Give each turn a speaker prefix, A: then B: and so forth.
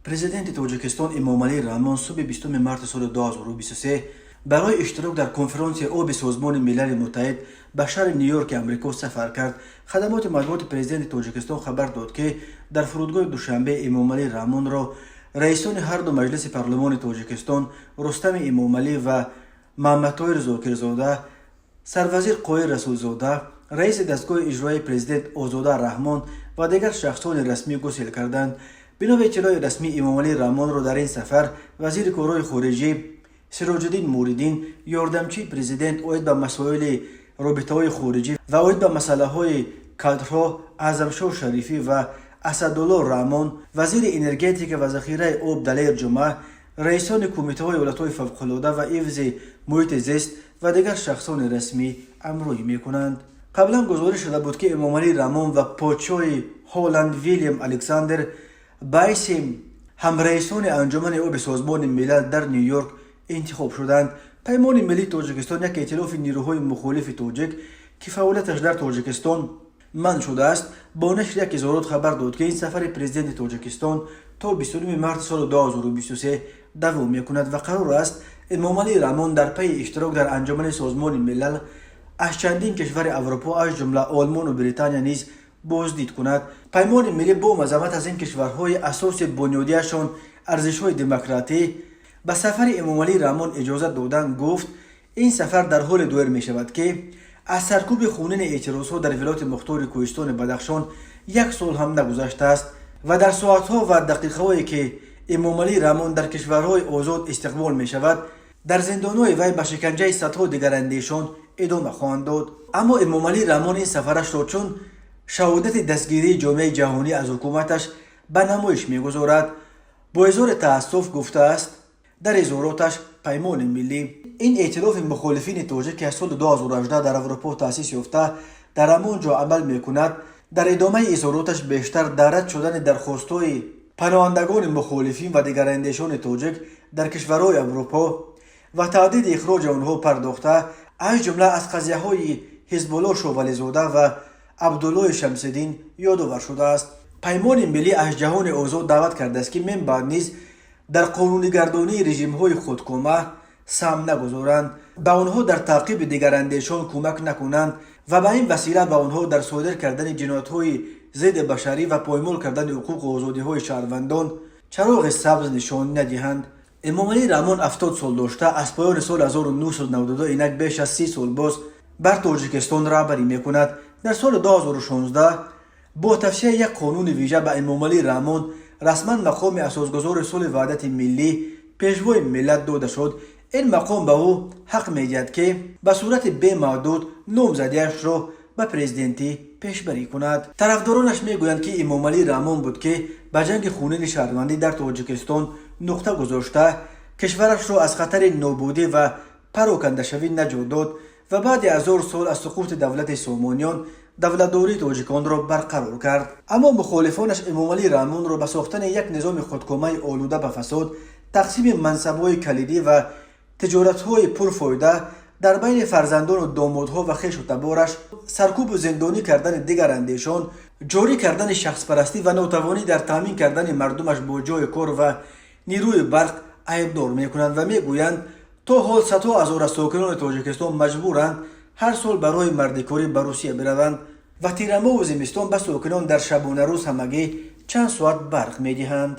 A: Президенти Тоҷикистон Эмомалӣ Раҳмон субҳи 20 марти соли 2023 барои иштирок дар конференсияи оби Созмони Милали Муттаҳид ба шаҳри Ню-Йорки Амрико сафар кард. Хадамоти матбуоти президенти Тоҷикистон хабар дод, ки дар фурудгоҳи Душанбе Эмомалӣ Раҳмонро раисони ҳарду маҷлиси парлумони Тоҷикистон Рустами Эмомалӣ ва Маҳмадтоҳир Зокирзода, сарвазир Қоҳир Расулзода, раиси дастгоҳи иҷроияи президент Озода Раҳмон ва дигар шахсони расмӣ гусел карданд. Бино ба иттилои расмӣ, Эмомалӣ Раҳмонро дар ин сафар вазири корҳои хориҷӣ Сироҷиддин Муҳриддин, ёрдамчии президент оид ба масоили робитаҳои хориҷӣ ва оид ба масъалаҳои кадрҳо Аъзамшоҳ Шарифӣ ва Асадулло Раҳмон, вазири энергетика ва захираи об Далер Ҷумъа, раисони кумитаҳои ҳолатҳои фавқулода ва ҳифзи муҳити зист ва дигар шахсони расмӣ ҳамроҳӣ мекунанд. Қаблан гузориш шуда буд, ки Эмомалӣ Раҳмон ва подшоҳи Ҳолланд Вилям Александр ба ҳайси ҳамраисони Анҷумани оби Созмони Милал дар Ню-Йорк интихоб шуданд. Паймони миллии Тоҷикистон, як эътилофи нерӯҳои мухолифи тоҷик, ки фаъолияташ дар Тоҷикистон манъ шудааст, бо нашри як изҳорот хабар дод, ки ин сафари президенти Тоҷикистон то 29 марти соли 2023 давом мекунад ва қарор аст Эмомалӣ Раҳмон дар пайи иштирок дар анҷумани Созмони Милал аз чандин кишвари Аврупо, аз ҷумла Олмону Британия низ боздид кунад. Паймони миллӣ бо мазаммат аз ин кишварҳои асоси бунёдиашон арзишҳои демократӣ ба сафари Эмомалӣ Раҳмон иҷозат додан гуфт: ин сафар дар ҳоле доир мешавад, ки аз саркӯби хунини эътирозҳо дар Вилояти Мухтори Кӯҳистони Бадахшон як сол ҳам нагузаштааст ва дар соатҳо ва дақиқаҳое, ки Эмомалӣ Раҳмон дар кишварҳои озод истиқбол мешавад, дар зиндонҳои вай ба шиканҷаи садҳо дигарандешон идома хоҳанд дод. Аммо Эмомалӣ Раҳмон ин сафарашро чун шаҳодати дастгирии ҷомеаи ҷаҳонӣ аз ҳукуматаш ба намоиш мегузорад, бо изҳори таассуф гуфтааст дар изҳороташ Паймони миллӣ. Ин эътилофи мухолифини тоҷик, ки аз соли 2018 дар Аврупо таъсис ёфта, дар ҳамон ҷо амал мекунад, дар идомаи изҳороташ бештар дар рад шудани дархостҳои паноҳандагони мухолифин ва дигарандешони тоҷик дар кишварҳои Аврупо ва таҳдиди ихроҷи онҳо пардохта, аз ҷумла аз қазияҳои Ҳизбулло Шовализода ва Абдуллои Шамсиддин ёдовар шудааст. Паймони миллӣ аз ҷаҳони озод даъват кардааст, ки минбаъд низ дар қонунигардонии режимҳои худкома саҳм нагузоранд, ба онҳо дар таъқиби дигарандешон кӯмак накунанд ва ба ин васила ба онҳо дар содир кардани ҷиноятҳои зидди башарӣ ва поймол кардани ҳуқуқу озодиҳои шаҳрвандон чароғи сабз нишон надиҳанд. Эмомалӣ Раҳмон 70 сол дошта, аз поёни соли 1992, инак беш аз 30 сол боз бар Тоҷикистон раҳбарӣ мекунад. Дар соли 2016 бо тавсияи як қонуни вижа ба Эмомалӣ Раҳмон расман мақоми асосгузори сулҳи ваҳдати миллӣ, Пешвои миллат дода шуд. Ин мақом ба ӯ ҳақ медиҳад, ки ба сурати бемаҳдуд номзадиашро ба президентӣ пешбарӣ кунад. Тарафдоронаш мегӯянд, ки Эмомалӣ Раҳмон буд, ки ба ҷанги хунини шаҳрвандӣ дар Тоҷикистон нуқта гузошта, кишварашро аз хатари нобудӣ ва парокандашавӣ наҷот дод ва баъди ҳазор сол аз суқути давлати Сомониён давлатдории тоҷиконро барқарор кард. Аммо мухолифонаш Эмомалӣ Раҳмонро ба сохтани як низоми худкомаи олуда ба фасод, тақсими мансабҳои калидӣ ва тиҷоратҳои пурфоида дар байни фарзандону домодҳо ва хешу табораш, саркӯбу зиндонӣ кардани дигарандешон, ҷорӣ кардани шахспарастӣ ва нотавонӣ дар таъмин кардани мардумаш бо ҷойи кор ва нерӯи барқ айбдор мекунанд ва мегӯянд, то ҳол садҳо ҳазор аз сокинони Тоҷикистон маҷбуранд ҳар сол барои мардикорӣ ба Русия бираванд ва тирамоҳу зимистон ба сокинон дар шабонарӯз ҳамагӣ чанд соат барқ медиҳанд.